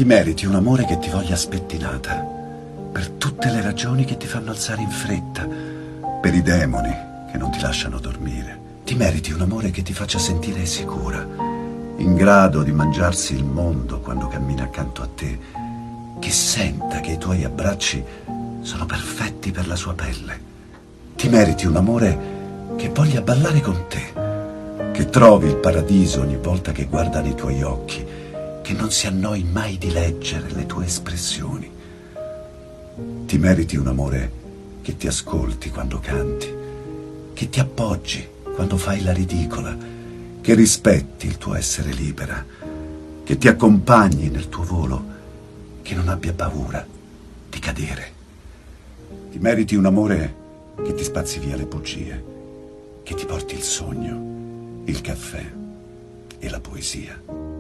Ti meriti un amore che ti voglia spettinata, per tutte le ragioni che ti fanno alzare in fretta, per i demoni che non ti lasciano dormire. Ti meriti un amore che ti faccia sentire sicura, in grado di mangiarsi il mondo quando cammina accanto a te, che senta che i tuoi abbracci sono perfetti per la sua pelle. Ti meriti un amore che voglia ballare con te, che trovi il paradiso ogni volta che guarda nei tuoi occhi, che non si annoi mai di leggere le tue espressioni. Ti meriti un amore che ti ascolti quando canti, che ti appoggi quando fai la ridicola, che rispetti il tuo essere libera, che ti accompagni nel tuo volo, che non abbia paura di cadere. Ti meriti un amore che ti spazzi via le bugie, che ti porti il sogno, il caffè e la poesia.